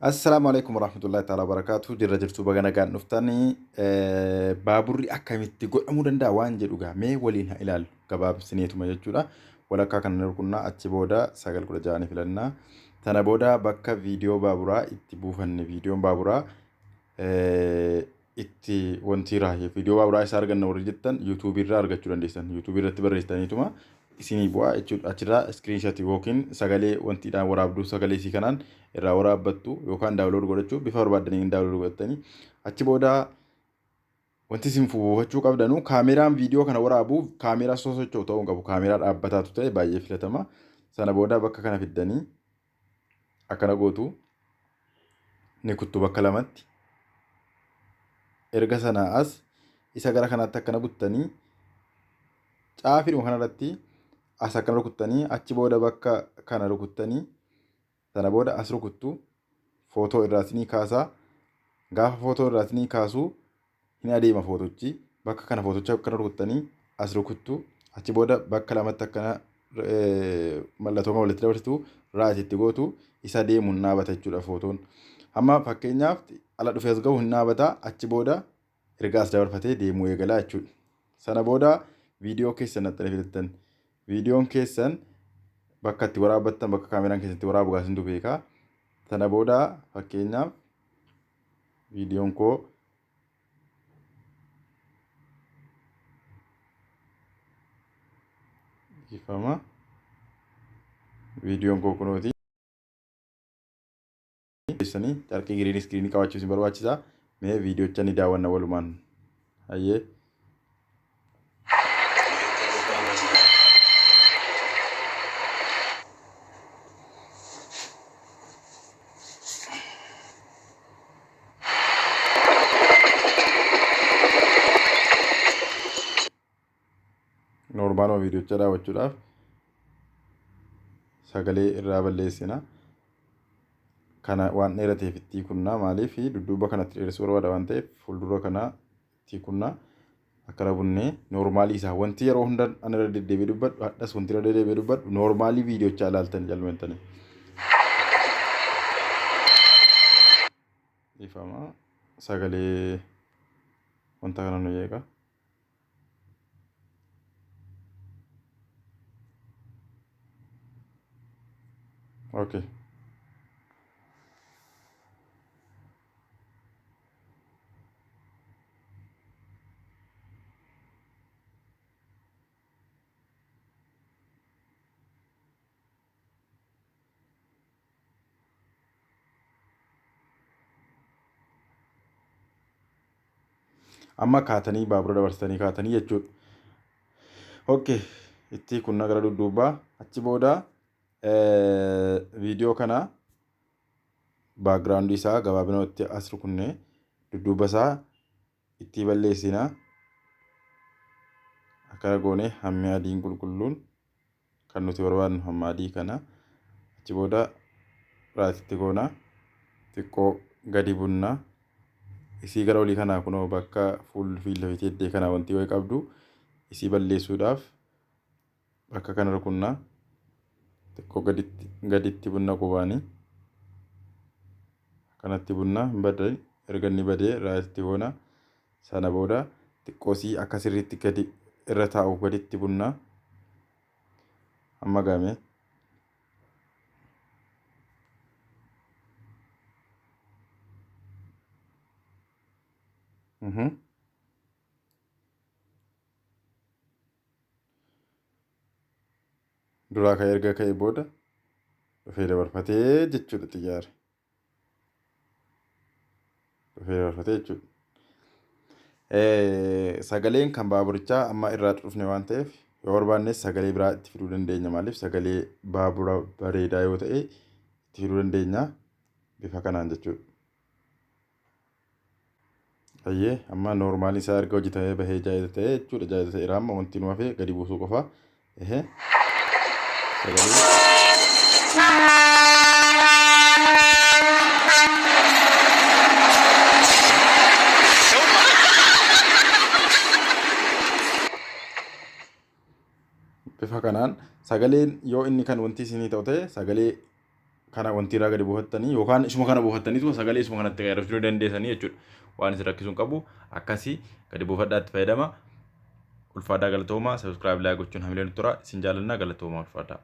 Assalaamu alaikum warahmatullahi ta'ala wabarakaatu. Jirra jirtuu, baga nagaan dhuftanii. Baaburri akkamitti godhamuu danda'a waan jedhu gaa mee waliin haa ilaallu, gabaabsineetuma jechuudha. Walakkaa kana rukunnaa, achi booda 9:16 ni filannaa. Tana booda bakka viidiyoo baaburaa itti buufanne, viidiyoon baaburaa itti wanti raayee viidiyoo baaburaa isaa arganna warri jettan, yuutuubii irraa argachuu dandeessan. Yuutuubii irratti barreessitaniituma isinii bu'aa jechuudha. Achirraa iskiriinshatii yookiin sagalee wantiidhaan waraabduu, sagalee isii kanaan irraa waraabbattu yookaan daawunlood godhachuu bifa barbaaddaniin daawunlood godhattanii, achi booda wanti isin buufachuu qabdanu, kaameraan viidiyoo kana waraabuuf kaameraa sosocho'u ta'uu hin qabu. Kaameraa dhaabbataatu ta'e baay'ee filatama. Sana booda bakka kana fiddanii akkana gootu, ni kuttu bakka lamatti. Erga sanaa as isa gara kanaatti akkana buttanii, caafiidhuma kanarratti as akkana rukuttanii, achi booda bakka kana rukuttanii, sana booda as rukuttu, footoo irraa isinii kaasaa. Gaafa footoo irraa isinii kaasuu hin adeema footochi. Bakka kana footocha akkana rukuttanii as rukuttu, achi booda bakka lamatti akkana mallattoo kan walitti dabarsitu right itti gootu, isa deemu hin dhaabata jechuudha footoon. Amma fakkeenyaaf ala dhufee as gahu hin dhaabata, achi booda erga as dabarfatee deemuu eegalaa jechuudha. Sana booda viidiyoo keessan naxxanii filattan. Viidiyoon keessan bakka itti waraabbattan, bakka kaameraan keessan itti waraabu gaasintu beekaa. Sana booda fakkeenyaaf viidiyoon koo ifama. Viidiyoon koo kunooti. Keessanii carqii green iskiriinii qabaachuu isin barbaachisa. Mee viidiyocha ni daawwanna walumaan. Hayyee. Noormaaluma viidiyocha daawwachuudhaaf sagalee irraa balleessina. Kana waan dheerateef itti kunnaa, maaliif dudduuba kanatti dheeressuu barbaada waan ta'eef, fuuldura kana itti kunnaa, akkana bunnee noormaalii isaa. Wanti yeroo hunda ani irra deddeebi'ee dubbadhu, hadhas wanti irra deddeebi'ee dubbadhu, noormaalii viidiyochaa ilaaltanii jalmentanii. Ifama sagalee wanta kana nu jeeqa. Okay. Amma kaatanii baabura dabarsitanii kaatanii jechuudha. Okay. Itti kunna gara dudduubaa, achi booda viidiyoo kana baakgiraawundii isaa gabaabinootti as rukunnee dudduuba isaa itti balleessina. Akkana goone, hammi adiin qulqulluun kan nuti barbaadnu hamma adii kana, achi booda rightitti goona, xiqqoo gadi bunna. Isii gara olii kanaa kunoo bakka fuul fiilla fiitii kana wanti wayi qabdu isii balleessuudhaaf bakka kana rukunna, xiqqoo gaditti gaditti bunna, qubaanii akkanatti bunna, hin badde. Erga inni badee rightitti goona. Sana booda xiqqoosii akka sirriitti gadi irra taa'u gaditti bunna. Amma game. Duraa ka'ee, erga ka'ee booda dhufee dabarfatee jechuudha, xiyyaara. Dhufee dabarfatee jechuudha. Sagaleen kan baaburichaa amma irraa dhufne waan ta'eef, yoo barbaannes sagalee biraa itti fiduu dandeenya. Maaliif, sagalee baabura bareedaa yoo ta'e itti fiduu dandeenya bifa kanaan jechuudha. Ayyee, amma noormaalii isaa erga hojjetamee bahee jaayiza ta'e jechuudha. Jaayiza ta'eera, amma wanti nu hafe gadi buusuu qofa. Ehee. Sagalee. Bifa kanaan sagaleen yoo inni kan wanti isinii ta'u ta'e, sagalee Kana wanti irraa gadi buufattanii yookaan isuma kana buufattaniitu sagalee isuma kanatti fayyadamuu dandeessanii jechuudha. Waan isin rakkisuu hin qabu, akkasii gadi buufadhaa, itti fayyadama. Ulfaadhaa, galatoomaa. Subscribe, like gochuun hamilee nutti tura. Isin jaalannaa, galatoomaa, ulfaadhaa.